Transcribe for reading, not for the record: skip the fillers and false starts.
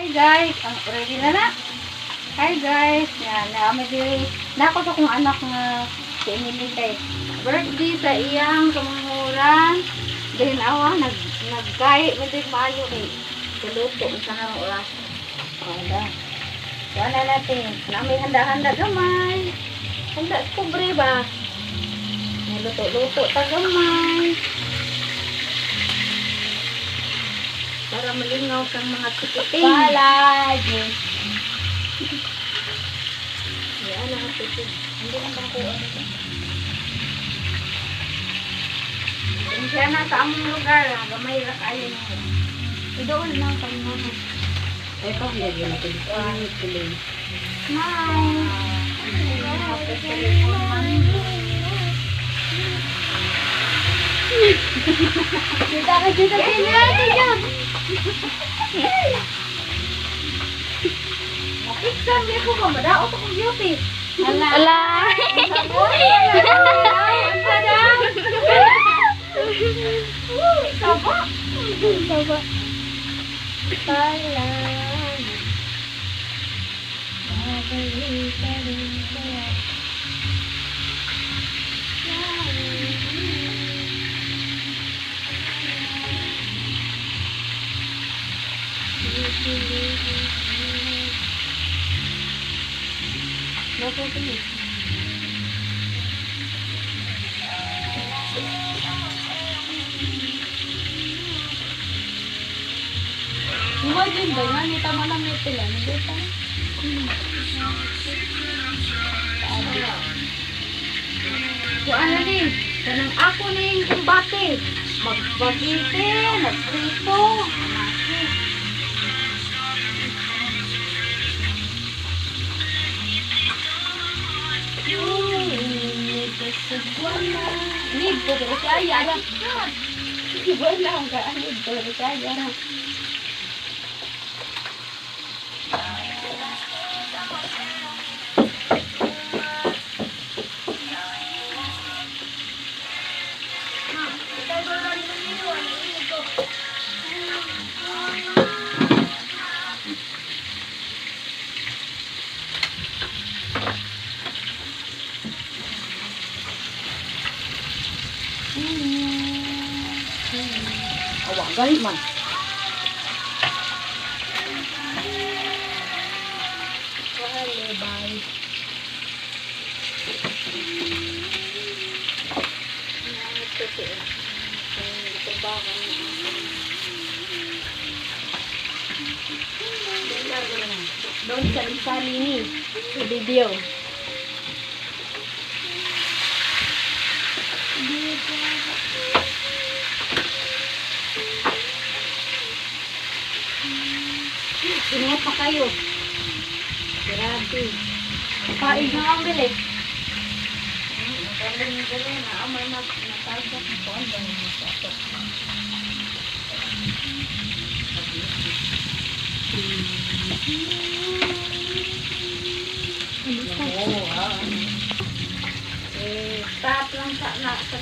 Guys, ang ready na na. Hi guys, yan na diri. Nako sa kong anak nga si Emily kay birthday sa iyang kamanghuran. Then awa nagkay man diri maayo kay kaluto sa nga oras. Oh, da. Kuha na natin. Na may handa-handa gamay. Handa pobre ba? May luto-luto ta gamay. Para malingaw kang mga chikiting. Palagi. Yan ang titig. Hindi ang bangkuan ito. Siya na sa among lugar. Ah. Gamay ra kayo na. Idool na ang kanya. Ito, hindi natin. Smile. Kita ka dyan sa kanya. Iksan, di ako ka. Madaot akong beauty. Ala. Ala. Ang daw. Saba. Saba. Palagi. Babalik ka rin kaya. Imagine ba nga, nita mo na may pila. Hindi pa. Kung ano ni, kanang ako ning kumbate. Magbagite, nagprito. Need ko pero siya yara. Wala akong kaanid pero siya yara. Awa, galit man. Bye, bye. Doon sa sali ni sa video. Ingat pa kayo. Grabe. Kain na ang bilis. Galing-galing na. May natalsok na po. Ang dami na sa ato. Oo, ah. Eh, stop lang sa na, sa